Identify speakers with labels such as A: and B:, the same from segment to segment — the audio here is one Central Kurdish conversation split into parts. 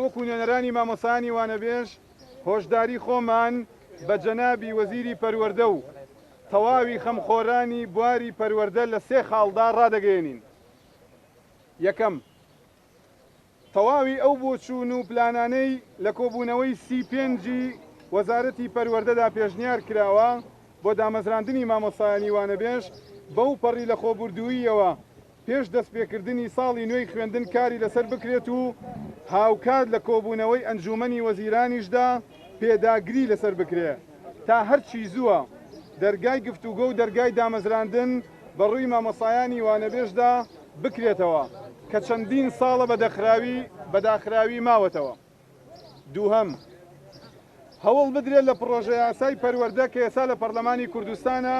A: وەکو نوێنەرانی مامۆستایانی وانەبێژ هۆشداری خۆمان بە جەنابی وەزیری پەروەردە و تەواوی خەمخۆرانی بواری پەروەردە لە سێ خاڵدا ڕادەگەیەنین. یەکەم، تەواوی ئەو بۆچوون و پلانانەی لە کۆبوونەوەی سی پێنجی وەزارەتی پەروەردەدا پێشنیار کراوە بۆ دامەزراندنی مامۆستایانی وانەبێژ بەو پەڕی لەخۆبوردووییەوە پێش دەستپێکردنی ساڵی نوێی خوێندن کاری لەسەر بکرێت و هاوکات لە کۆبوونەوەی ئەنجوومەنی وەزیرانیشدا پێداگری لەسەر بکرێ تا هەرچی زووە دەرگای گفتوگۆ و دەرگای دامەزراندن بە ڕووی مامۆستایانی وانەبێژدا بکرێتەوە کە چەندین ساڵە بە داخراوی ماوەتەوە. دووهەم، هەوڵ بدرێت لە پڕۆژەیاسای پەروەردە کە ئێستا لە پەرلەمانی کوردستانە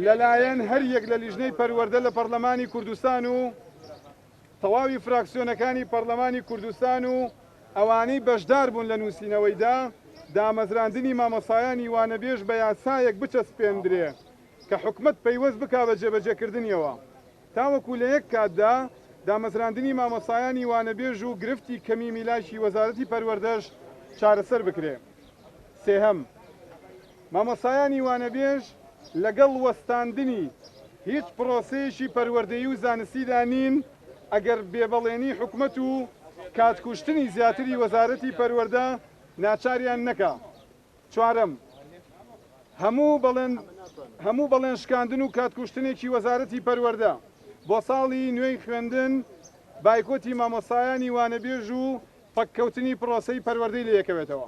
A: لەلایەن هەریەک لە لیژنەی پەروەردە لە پەرلەمانی کوردستان و تەواوی فراکسیۆنەکانی پەرلەمانی کوردستان و ئەوانەی بەشدار بوون لە نووسینەوەیدا دامەزراندنی مامۆستایانی وانەبێژ بە یاسایەک بچەسپێندرێ کە حکومەت پەیوەست بکا بە جێبەجێکردنیەوە تاوەکو لە یەک کاتدا دامەزراندنی مامۆستایانی وانەبێژ و گرفتی کەمی میلاکی وەزارەتی پەروەردەش چارەسەر بکرێ. سێهەم، مامۆستایانی وانەبێژ لەگەڵ وەستاندنی هیچ پرۆسەیەکی پەروەردەیی و زانستیدا نین ئەگەر بێبەڵێنی حکومەت و کاتکوشتنی زیاتری وەزارەتی پەروەردە ناچاریان نەکا. چوارەم، هەموو بەڵێن هەموو بەڵێن شکاندن و کاتکوشتنێکی وەزارەتی پەروەردە بۆ ساڵی نوێی خوێندن بایکۆتی مامۆستایانی وانەبێژ و پەککەوتنی پرۆسەی پەروەردەی لێکەوێتەوە.